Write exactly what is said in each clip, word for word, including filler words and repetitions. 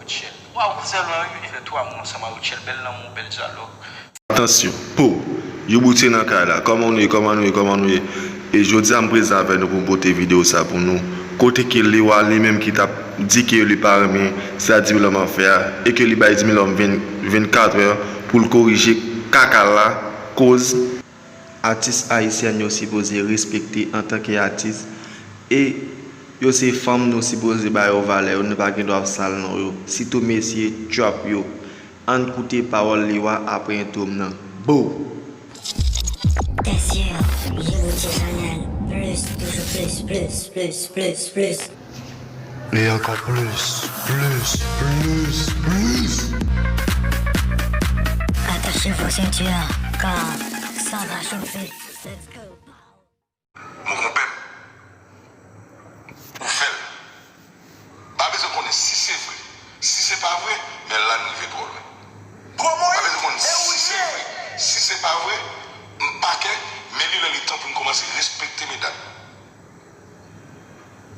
Rutshelle. Waw, kouzen lan, yo vin fè twa mwa ansanm a Rutshelle. Bèl lanmou, bèl dyalòg. Atansyon, po! Youboutye nan kay la. Kòman nou ye, kòman nou ye, kòman nou ye? E jodi a m prezan avè nou pou m pote videyo sa pou nou. Kote ke Lewa li menm ki t ap di ke li pa renmen sa Dimilòm ap fè a, e ke li bay Dimilòm vennkatrè pou l korije kaka l la, koz. Atis ayisyèn yo sipoze respekte antanke atis, e yo se fanm, nou sipoze ba yo valè yo, nou pa gen dwa ap sal non yo, sitou mesye trap yo. Ann koute pawòl Lewa apre entwo m nan. Bow! T'es sûr, Youboutye Chanel, plus, toujours plus, plus, plus, plus, plus. E ankò plus, plus, plus, plus. Attachez vos ceintures, car ça va chauffer. Let's go. Mon konpè m, ou fè l. Pa bezwen konnen si se vre. Si se pa vre, men la n rive twò lwen. Pa bezwen konnen si se vre. Si se pa vre, m pa kè, men li lè li tan pou n kòmanse respekte medam.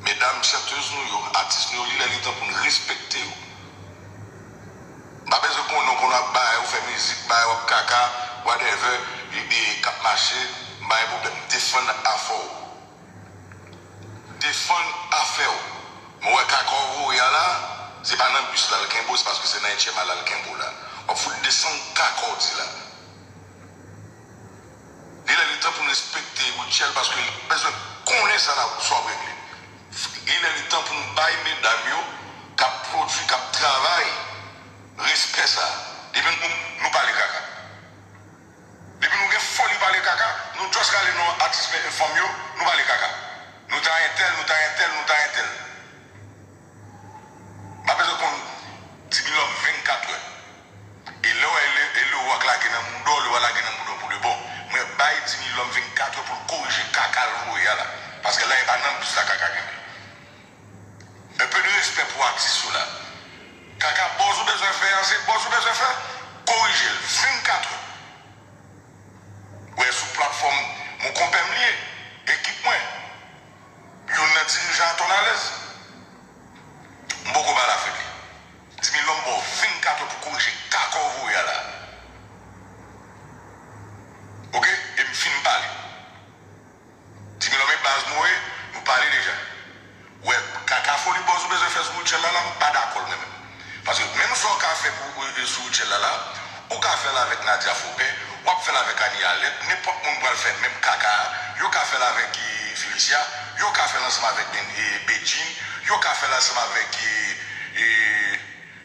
Medam chantèz nou yo, atis nou yo, li lè li tan pou n respekte yo. M pa bezwen konnen w konn ap bay, ou fè mizik, bay, w ap kaka, whatever, e, e, k ap mache, m pa gen pwoblèm. Defann afè w. Defann afè w. Men w wè kaka w voye a la, se pa nan bis la l kenbe w, se paske se nan H M A la l kenbe w la. W ap fout desann kaka w di la. Li lè li tan pou n respekte Rutshelle paske li bezwen konnen sa n ap, sa w ap regle. Li lè li tan pou n bay medam yo k ap pwodui, k ap travay, respè sa. Depi nou, nou pale kaka. Depi nou gen foli pale kaka, nou just rale non atis fanm yo, nou pale kaka. Nou ta entèl, nou ta entèl, nou ta entèl. M pa bezwen konn Dimilòm vennkatrè. E lè w wè e Lewa k lage nan mouda w, Lewa lage nan mouda w pou de bon. Mwen bay Dimilòm vennkatrè pou l korije kaka l voye a la. Paske la e pa nan bis la kaka genbe. Un peu de respect pou atis yo la. Kaka buzz ou bezwen fè an, se buzz ou bezwen fè, korije l vennkatrè. Ou wè sou platfòm mon konpè m li ye, ekip mwen, youn nan dirijan a Tonalèz. M poko pale avèk li. Dimilòm ba w vennkatrè pou korije kaka w voye a la. Oke? E m fin pale. Dimilòm e baz mwen ye, nou pale deja. Ou wè, kaka foli buzz ou bezwen fè sou Rutshelle la la, m pa dakò l mwen menm. Paske menm sa w ka fè pou, e, sou Rutshelle la la, ou ka fè l avèk Nadia Faubert, w ap fè l avèk Annie Alerte, nenpòt moun pral fè menm kaka a, yo ka fè l avèk, e, Felicia, yo ka fè l ansanm avèk Ben, e, Bedjine, yo ka fè l ansanm avèk, e, e,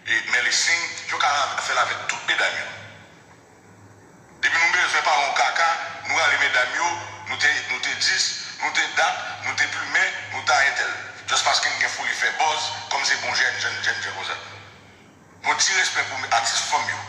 e, Melly Singh, yo ka fè l avèk tout medam yo. Depi nou bezwen pale yon kaka, nou rale medam yo, nou te, nou te dis, nou te dat, nou te plimen, nou ta entèl. Just paske n gen foli fè buzz, kòm se bon jèn, jèn, jèn, jèn konsa. Yon ti respè pou atis fanm yo.